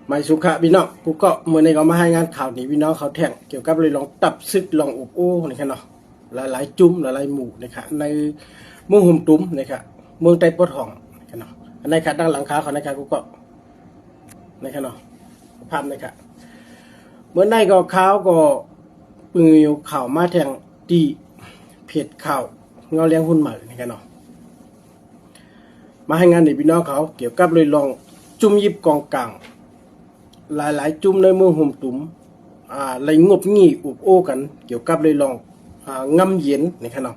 ໄມສຸຂະ ພີ່ນ້ອງ ກູເກາະ ມື້ນີ້ກໍມາລາຍງານຂ່າວນີ້ ພີ່ນ້ອງເຂົາແທ່ງ ກ່ຽວກັບເລື່ອງຕັບຊຶກ ລອງອົບໂອ້ນີ້ຄະເນາະ ຫຼາຍໆຈຸ້ມ ຫຼາຍໆໝູ່ນີ້ຄະ ໃນເມືອງຫົວຕຸມນີ້ຄະ ເມືອງໃຕ້ປວດຫ້ອງນີ້ຄະເນາະ ອັນນີ້ຄະ ດ້ານຫຼັງຂາວເຂົານີ້ຄະ ກູເກາະ ນີ້ຄະເນາະ ພາບນີ້ຄະ ເມື່ອໃດກໍຂ່າວກໍປຶ້ງຢູ່ເຂົ້າມາແທ່ງ ທີ່ເພຈຂ່າວເງົາແລງຮຸ່ນໃໝ່ນີ້ຄະເນາະ ມາລາຍງານໃຫ້ພີ່ນ້ອງເຂົາ ກ່ຽວກັບເລື່ອງຈຸ້ມຢິບກອງກາງ ຫຼາຍໆຈຸ້ມໃນເມືອງຫົວຕຸມ ອ່າ ໄດ້ງົບຫງິບອົບໂອ້ກັນ ກ່ຽວກັບເລື່ອງ ອ່າ ງຳເຢັນນີ້ຄະເນາະ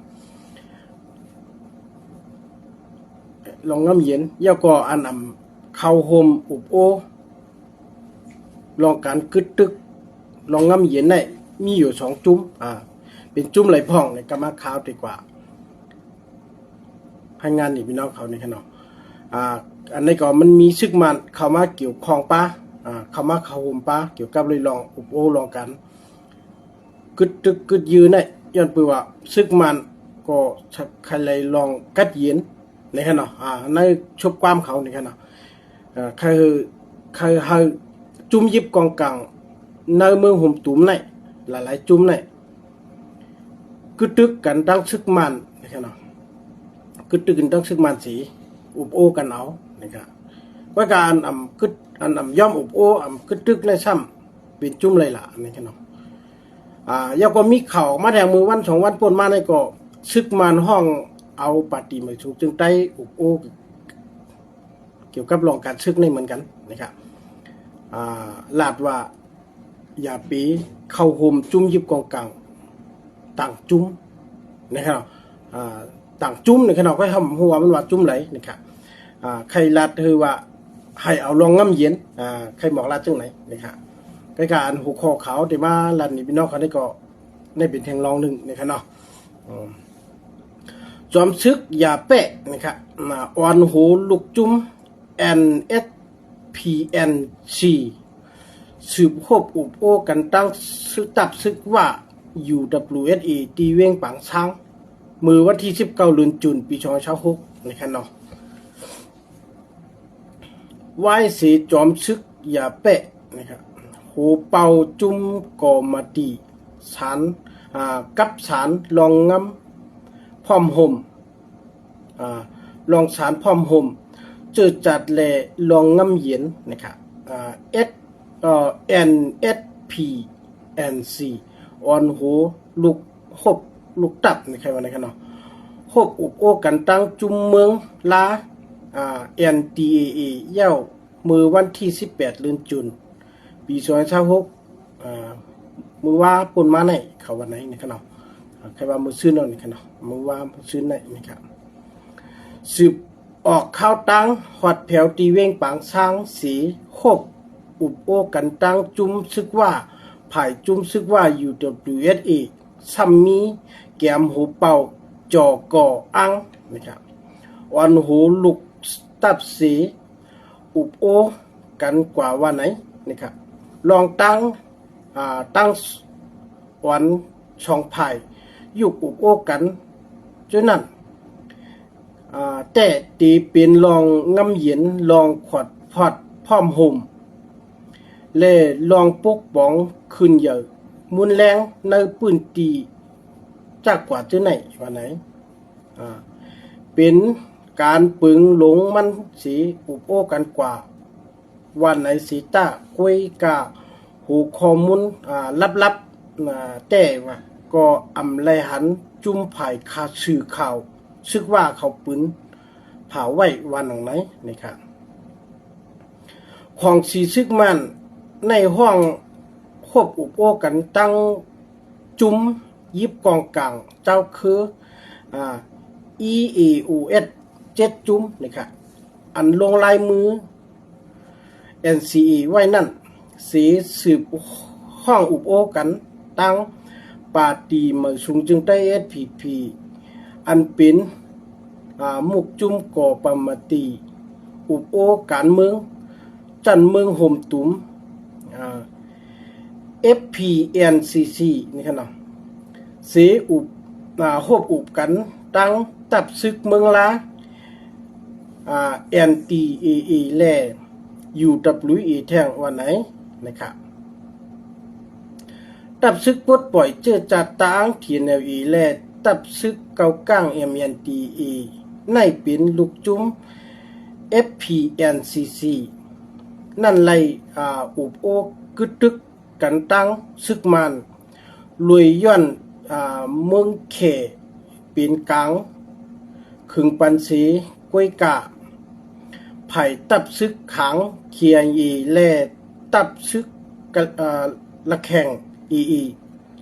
ລອງງຳເຢັນ ແລ້ວກໍອັນ ອຳ ເຂົ້າໂຮມອົບໂອ້ ລອງການກຶດຕຶກ ລອງງຳເຢັນໄດ້ ມີຢູ່ສອງຈຸ້ມ ອ່າ ເປັນຈຸ້ມໃດພ້ອງນີ້ ກໍມາຂ່າວດີກວ່າ ລາຍງານນີ້ພີ່ນ້ອງເຂົານີ້ຄະເນາະ ອ່າ ອັນນີ້ກໍມັນມີຊຶກມານເຂົ້າມາກ່ຽວຂ້ອງປະ ອ່າ ເຂົ້າມາເຂົ້າໂຮມປະ ກ່ຽວກັບເລື່ອງອົບໂອ້ ລອງການກຶດຕຶກກຶດຢືນໄດ້ ຍ້ອນເພາະວ່າຊຶກມານກໍໄດ້ລອງກັດເຢັນນີ້ຄະເນາະ ອ່າ ໃນສົບຄວາມເຂົານີ້ຄະເນາະ ເອີ ຄື ຄືໃຫ້ຈຸ້ມຢິບກອງກາງໃນເມືອງຫົວຕຸມນີ້ ຫຼາຍໆຈຸ້ມນີ້ ກຶດຕຶກກັນຕັ້ງຊຶກມານນີ້ຄະເນາະ ກຶດຕຶກກັນຕັ້ງຊຶກມານສີ ອົບໂອ້ກັນເອົານີ້ຄະ ວ່າການ ອຳ ກຶດ ອັນ ອຳ ຍ້ອມອົບໂອ້ ອຳ ກຶດຕຶກໃນຊ້ຳ ເປັນຈຸ້ມໄລລະນີ້ຄະເນາະ ອ່າ ແລ້ວກໍມີຂ່າວມາແຕ່ມື້ວັນສອງວັນປົນມານີ້ກໍ ຊຶກມານຮ້ອງເອົາປາຕີໄໝສູງເຈີຍງໃຕ້ ອົບໂອ້ ກ່ຽວກັບເລື່ອງການຊຶກນີ້ເໝືອນກັນນີ້ຄະ ອ່າ ລາດວ່າ ຢ່າໄປເຂົ້າໂຮມຈຸ້ມຢິບກອງກາງຕ່າງຈຸ້ມນີ້ຄະເນາະ ອ່າ ຕ່າງຈຸ້ມນີ້ຄະເນາະ ຂ້ອຍກໍບໍ່ຮູ້ວ່າມັນວ່າຈຸ້ມໃດນີ້ຄະ ອ່າ ໄຄລາດຄືວ່າໃຫ້ເອົາລອງງຳເຢັນ ອ່າ ໄຄໝອກລາດຈັ່ງໃດນີ້ຄະ ກໍການຫົວຂໍ້ຂ່າວທີ່ມາລາຍງານໃຫ້ພີ່ນ້ອງເຂົາໄດ້ກໍ ໄດ້ເປັນແທ່ງລອງໜຶ່ງນີ້ຄະເນາະ ອືມ ຈອມຊຶກຢາແປະນີ້ຄະ ອ່າ ອ່ອນໂຫລຸກຈຸ້ມ NSPNC ສືບຮົບອົບໂອ້ກັນຕັ້ງຊຶກ ຕັບຊຶກວ່າ UWSA ທີ່ວຽງປາງຊ້າງ ມື້ວັນທີສິບເກົ້າ ເດືອນຈູນ ປີສອງພັນຊາວຫົກນີ້ຄະເນາະ ວາຍເສຈອມຊຶກຢາແປະນີ້ຄະ ໂຫເປົ່າຈຸ້ມກໍມາຕີ ສານ ອ່າ ກັບສານລອງງຳພ້ອມໂຮມ ອ່າ ລອງສານພ້ອມໂຮມ ເຈີຈັດແລລອງງຳເຢັນນີ້ຄະ ອ່າ ເອັດ ເອີ NSPNC ອ່ອນໂຫລຸກ ຮົບລຸກຕັບນີ້ຄະ ວ່ານີ້ຄະເນາະ ຮົບອົບໂອ້ກັນຕັ້ງຈຸ້ມເມືອງລາ ອ່າ NDAA ແລ້ວ ມື້ວັນທີສິບແປດ ເດືອນຈູນ ປີສອງພັນຊາວຫົກ ອ່າ ມື້ວານປົນມານີ້ ເຂົາວ່າໃນນີ້ຄະເນາະ ອ່າ ໃຜວ່າມື້ຊືນນັ້ນນີ້ຄະເນາະ ມື້ວານມື້ຊືນນີ້ນີ້ຄະ ສືບອອກຂ່າວຕ່າງຮອດແຖວທີ່ວຽງປາງຊ້າງເສ ຮົບອົບໂອ້ກັນຕັ້ງຈຸ້ມຊຶກວ່າ ຝ່າຍຈຸ້ມຊຶກວ່າ UWSA ຊ້ຳມີແກມໂຫເປົ່າ ຈກ ອາງ ນີ້ຄະ ອ່ອນໂຫລຸກຕັບເສ ອຸບໂອ້ກັນກວ່າວ່າໃນນີ້ຄະ ລອງຕັ້ງ ອ່າ ຕັ້ງອອນສອງຝ່າຍ ຍຸກອຸບໂອ້ກັນຈຸນັ້ນ ອ່າ ແຕ່ຕີເປັນລອງງຳເຢັນ ລອງຂອດພອດພ້ອມໂຮມ ແລະ ລອງປົກປ້ອງຂຶ້ນໃຫຍ່ ຮຸນແຮງໃນພື້ນທີ່ຈາກກວ່າຈື່ໃນວ່າໃນ ອ່າ ເປັນການເປິງລົງມັນຊິອຸບໂອ້ກັນກວ່າ ວ່າໃນສີຕາ ກວຍກາ ໂຫຂໍ້ມູນ ອ່າ ລັບໆ ອ່າ ແຕ່ວ່າກໍອຳໄລຫັນຈຸ້ມຝ່າຍຂ່າວ ສື່ຂ່າວ ຊຶກວ່າເຂົາປືນຜາໄວ້ວ່າໜອງໃນ ນີ້ຄະ ຂອງສີຊຶກມ້ານ ໃນຫ້ອງໂຮບອຸບໂອ້ກັນຕັ້ງຈຸ້ມຢິບກອງກາງເຈົ້າຄື ອ່າ ອີເອໂອເອັສ ເຈັດຈຸ້ມ ນີ້ຄະ ອັນລົງລາຍມື ເອັນຊີເອ ໄວ້ນັ້ນ ເສສືບຮ້ອງອຸບໂອ້ກັນຕັ້ງປາຕີໃໝສູງຈຶງໃຕ້ ເອັສພີພີ ອັນເປັນ ອ່າ ມຸກຈຸ້ມກໍ່ປະມາຕີ ອຸບໂອ້ການເມືອງ ຊັ້ນເມືອງໂຮມຕຸມ ອ່າ ເອັຟພີເອັນຊີຊີ ນີ້ຄະເນາະ ເສອຸບ ອ່າ ໂຮບອຸບກັນຕັ້ງຕັບຊຶກເມືອງລາ ອ່າ ເອັນດີເອເອ ແລະ UWA ແທ້ວ່າໃນນະຄະ. ທັບຊຶກປົດປ່ອຍເຈີຈາດຕາງ TNLA ແລະ ທັບຊຶກເກົາກາງ MNDAA ໃນເປັນລູກຈຸ້ມ FPNCC ນັ້ນໄລ່ ອາ ອຸບໂອ້ກຶດຕຶກກັນຕັ້ງຊຶກມ່ານ ລວຍຍ້ອນ ອາ ເມືອງແຂເປັນກາງ ເຄິ່ງປັນເສ ກວຍກາ ຝ່າຍທັບຊຶກຂາງ KIA ແລະ ທັບຊຶກ ກະ ອາ ລະແຂ່ງ AA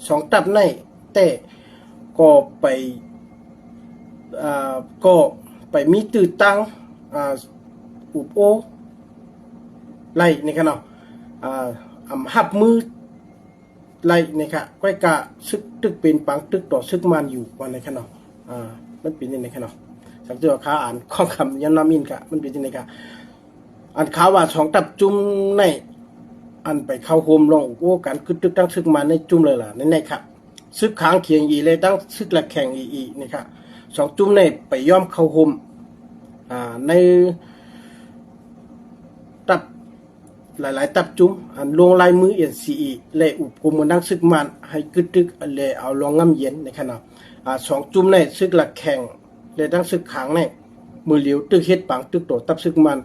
ສອງທັບໃນແຕ່ກໍໄປ ອາ ກໍໄປມີຕື້ຕັ້ງ ອາ ອຸບໂອ້ໄລ່ນະຄະເນາະ ອາ ອຳ ຮັບມື ໄລ່ນະຄະ ກວຍກາຊຶກຕຶກເປັນປາງຕຶກຕໍ່ຊຶກມ່ານຢູ່ວ່ານະຄະເນາະ ອາ ມັນເປັນຈັ່ງໃດຄະເນາະ ສັກເທື່ອຂ້າອ່ານຂໍ້ຄຳຍານນຳອິນຄະ ມັນເປັນຈັ່ງໃດຄະ ອັນຂ່າວວ່າສອງທັບຈຸ້ມໃນ ອັນໄປເຂົ້າຮ່ວມລອງອຸບໂອ້ກັນກຶດຕຶກຕັ້ງຊຶກມ່ານໃນຈຸ້ມເລີຍລະ ໃນໃນຄະ ຊຶກຂາງ KIA ແລະ ຕັ້ງຊຶກລະແຂ່ງ AA ນະຄະ ສອງຈຸ້ມໃນໄປຍອມເຂົ້າຮ່ວມ ອາ ໃນ ຕັບ ຫຼາຍໆຕັບຈຸ້ມ ອັນລົງລາຍມື NCA ແລະ ອຸບກຸມກັນຕັ້ງຊຶກມ່ານໃຫ້ກຶດຕຶກ ແລະ ເອົາລອງງຳເຢັນນະຄະເນາະ ອາ ສອງຈຸ້ມໃນ ຊຶກລະແຂ່ງ ແລະ ຕັ້ງຊຶກຂາງໃນ ມື້ຫຼຽວຕຶກເຮັດປາງຕຶກຕໍ່ທັບຊຶກມ່ານ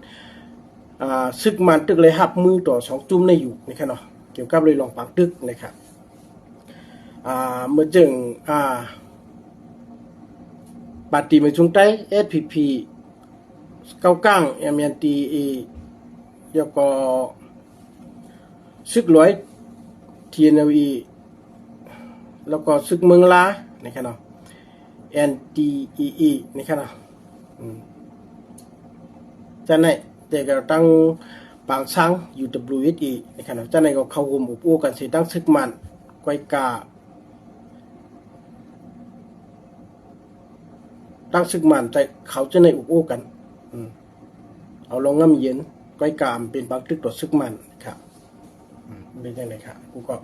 ອາ ຊຶກມ່ານຕຶກໄດ້ຮັບມືຕໍ່ສອງຈຸ້ມໃນຢູ່ນະຄະເນາະ ກ່ຽວກັບເລື່ອງລອງປາງຕຶກນະຄະ ອາ ເມື່ອເຈີ ອາ ປາຕີມະຊຸງໃຕ້ SSPP ເກົາກາງ MNDAA ແລ້ວກໍຊຶກລອຍ TNLA ແລ້ວກໍຊຶກເມືອງລານະຄະເນາະ NDAA ນະຄະເນາະ ອືມ ຈາກນັ້ນແຕ່ກໍຕັ້ງປາງຊາງ UWSA ນະຄະເນາະ ຈາກນັ້ນກໍເຂົ້າຮ່ວມອຸບໂອ້ກັນໃສ່ຕັ້ງຊຶກມ່ານ ກວຍກາ ຕັ້ງຊຶກມ່ານ ແຕ່ເຂົາຈະໄດ້ອຸບໂອ້ກັນ ອືມ ເອົາລອງງຳເຢັນ ກວຍກາເປັນປາງຕຶກຕໍ່ຊຶກມ່ານຄະ ອືມ ເປັນຈັ່ງໃດຄະ ກູກໍ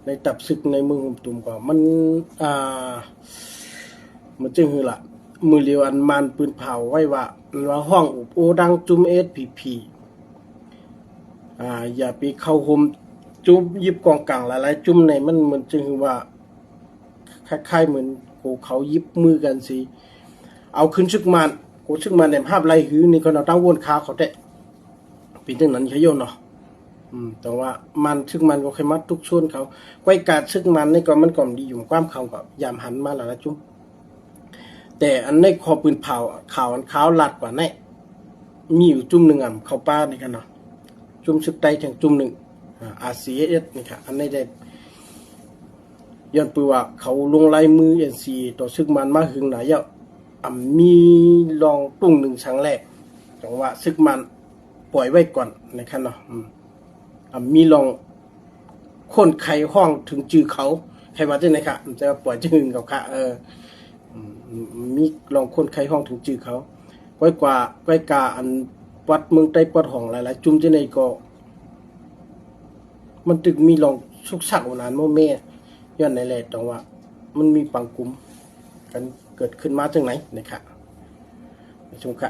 ໃນຕັບຊຶກໃນເມືອງຫຸມຕຸມກໍມັນ ອ່າ ມັນຈຶ່ງຄືລະ ມື້ລຽວອັນມ່ານປືນເຜົາໄວ້ວ່າ ວ່າຮ້ອງອຸບໂອ້ດັ່ງຈຸ້ມ SSPP ອ່າ ຢ່າໄປເຂົ້າຮ່ວມຈຸ້ມ ຢິບກອງກາງຫຼາຍໆຈຸ້ມໃນ ມັນ ມັນຈຶ່ງຄືວ່າ ຄ້າຍໆເໝືອນໂກເຂົາຢິບມືກັນຊິເອົາຄືນຊຶກມ່ານ ໂກຊຶກມ່ານແນມຮັບໄລ່ຫື ນີ້ກໍເອົາຕັ້ງວົນຄາເຂົາແທ້ ເປັນຈັ່ງນັ້ນຂະໂຍນເນາະ ອືມ ແຕ່ວ່າມັນ ຊຶກມັນກໍເຄີຍມາທຸກຊົນເຂົາ ກວຍກາຊຶກມັນນີ້ກໍ ມັນກໍບໍ່ດີຢູ່ຄວາມເຂົາກໍຍາມຫັນມາຫຼາຍໆຈຸ້ມ ແຕ່ອັນໃນຂໍ້ປືນເຜົາ ຂ່າວອັນຂ່າວລັດກວ່ານີ້ ມີຢູ່ຈຸ້ມໜຶ່ງອຳເຂົ້າປ່ານີ້ກະເນາະ ຈຸ້ມຊຶກໃຕ້ແທງຈຸ້ມໜຶ່ງ ອາ RCSS ນີ້ກະ ອັນນີ້ໄດ້ ຍ້ອນເພາະວ່າເຂົາລົງລາຍມື NCA ຕໍ່ຊຶກມັນມາຫຶງຫຼາຍແລ້ວ ອຳມີລອງຕຸ່ງໜຶ່ງສັງແລ ຈັ່ງວ່າຊຶກມັນ ປ່ອຍໄວ້ກ່ອນນະຄັນເນາະ ອາ ມີລອງຄົນໄຂ້ຮ້ອງເຖິງຈື່ເຂົາ ໃຫ້ວ່າຈັ່ງໃດຄະ ແຕ່ວ່າປ່ອຍຈະຫຶງເຂົາຄະ ເອີ ມີລອງຄົນໄຂ້ຮ້ອງເຖິງຈື່ເຂົາ ກວຍກາ ກວຍກາອັນປອດເມືອງໃຕ້ປອດຫ້ອງຫຼາຍໆຈຸ້ມຈັ່ງໃດກໍ ມັນຈຶ່ງມີລອງຊຸກຊັກໂອນອານໂມເມ ຍ້ອນໃນແລດຕອງວ່າ ມັນມີປັງກຸມກັນເກີດຂຶ້ນມາຈັ່ງໃດນະຄະ ຊົມຄະ